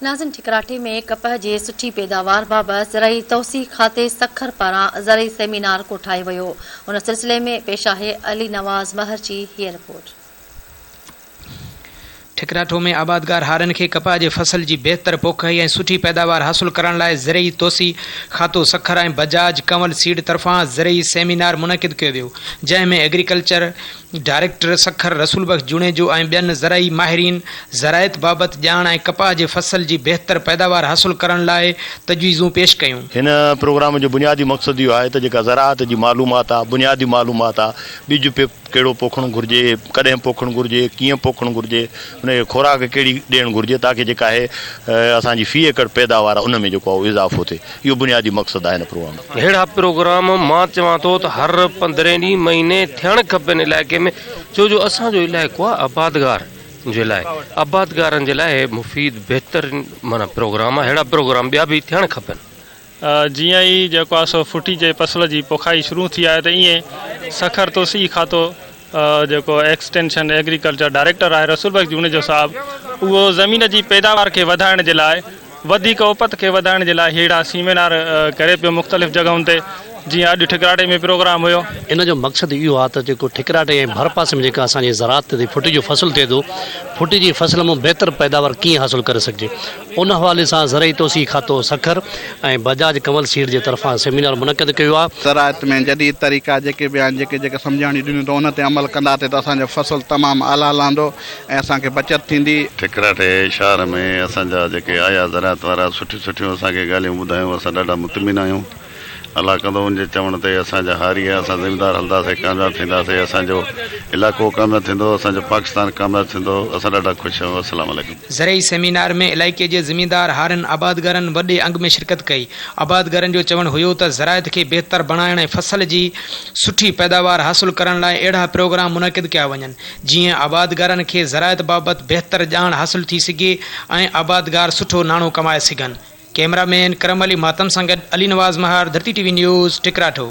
ناظم ٺڪراٺي ۾ ڪپهه جي سٺي پيداوار بابت زرعي توسيع کاتي سکر پاران زرعي سيمينار ڪوٺايو ويو. ان سلسلي ۾ پيش آهي علي نواز مهر جي هيء رپورٽ. ٺڪراٺو ۾ آبادگار هارين کي ڪپهه جي فصل جي بهتر پوکائي ۽ سٺي پيداوار حاصل ڪرڻ لاء زرعي توسيع کاتو سکر ۽ بجاج ڪنول سيڊ طرفان زرعي سيمينار منعقد ڪيو ويو جنهن ۾ ايگريڪلچر ڊائريڪٽر سکر رسول بخش جوڻيجو ۽ ٻين زرعي ماهرين زراعت بابت ڄاڻ ۽ ڪپاهه جي فصل جي بهتر پيداوار حاصل ڪرڻ لاء تجويزون پيش ڪيون. هن پروگرام جو بنيادي مقصد اهو آهي ته جيڪا زراعت جي معلومات آهي، بنيادي معلومات آهي، ٻج ڪهڙو پوکڻ گهرجي، ڪڏهن پوکڻ گهرجي، ڪيئن پوکڻ گهرجي، ان کي خوراڪ ڪهڙي ڏيڻ گهرجي تاڪه جيڪا آهي اسان جي في ايڪڙ پيداوار آهي ان ۾ جيڪو آهي اهو اضافو ٿئي. اهو بنيادي مقصد آهي هن پروگرام جو. ههڙا پروگرام مان چوان ٿو ته هر پندرهين ڏينهن مهيني ٿيڻ کپن علائقي ۾ ڇو جو اسان جو علائقو آهي آبادگار جي لاء آبادگارن جي لاء هي مفيد بهترين معنيٰ پروگرام آهي ههڙا پروگرام ٻيا به ٿيڻ کپن. جيئن ئي جيڪو آهي سو ڦٽي جي فصل جي پوکائي شروع ٿي آهي ته ايئن سکر توسيعي کاتو جيڪو ايڪسٽينشن ايگريڪلچر ڊائريڪٽر آهي رسول بخش جوڻيجو صاحب اهو زمين جي پيداوار کي وڌائڻ جي لاء وڌيڪ اپت کي وڌائڻ جي لاء ههڙا سيمينار ڪري پيو مختلف جڳهن تي جيئن اڄ ٺڪراٽي ۾ پروگرام هيو. ان جو مقصد اهو آهي ته جيڪو ٺڪراٽي ۽ ڀرپاسي ۾ جيڪا اسان جي زراعت تي ڦٽي جو فصل ٿئي ٿو ڦٽي جي فصل مان بهتر پيداوار ڪيئن حاصل ڪري سگهجي ان حوالي سان زرعي توسيعي کاتو سکر ۽ بجاج ڪنول سيڊ جي طرفان سيمينار منعقد ڪيو آهي. زراعت ۾ جديد طريقا جيڪي به آهن جيڪي جيڪي سمجهاڻيون ڏنيون ته ان تي عمل ڪنداسين ته اسان جو فصل تمام اعليٰ لهندو ۽ اسان کي بچت ٿيندي. ٺڪراٺي شهر ۾ اسان جا جيڪي آيا زراعت وارا سٺيون سٺيون اسان کي ڳالهيون ٻڌايون اسان ڏاڍا مطمئن آهيون الله ڪندو ان جي چوڻ تي اسان جا هاري ۽ اسان زميندار هلنداسين ڪامياب ٿينداسين اسان جو علائقو ڪامياب ٿيندو اسان جو پاڪستان ڪامياب ٿيندو اسان ڏاڍا خوش آهيون السلام عليڪم. زرعي سيمينار ۾ علائقي جي زميندار هارين آبادگارن وڏي انگ ۾ شرڪت ڪئي آبادگارن جو چوڻ هيو ته زراعت کي بهتر بڻائڻ ۽ فصل جي سٺي پيداوار حاصل ڪرڻ لاء اهڙا پروگرام منعقد ڪيا وڃن جيئن آبادگارن کي زراعت بابت بهتر ڄاڻ حاصل ٿي سگهي ۽ آبادگار سٺو ناڻو ڪمائي سگهن. ڪئميرا مين ڪرم علي ماتم سان گڏ Ali Nawaz Mahar, Dharti T V news, Thikratho.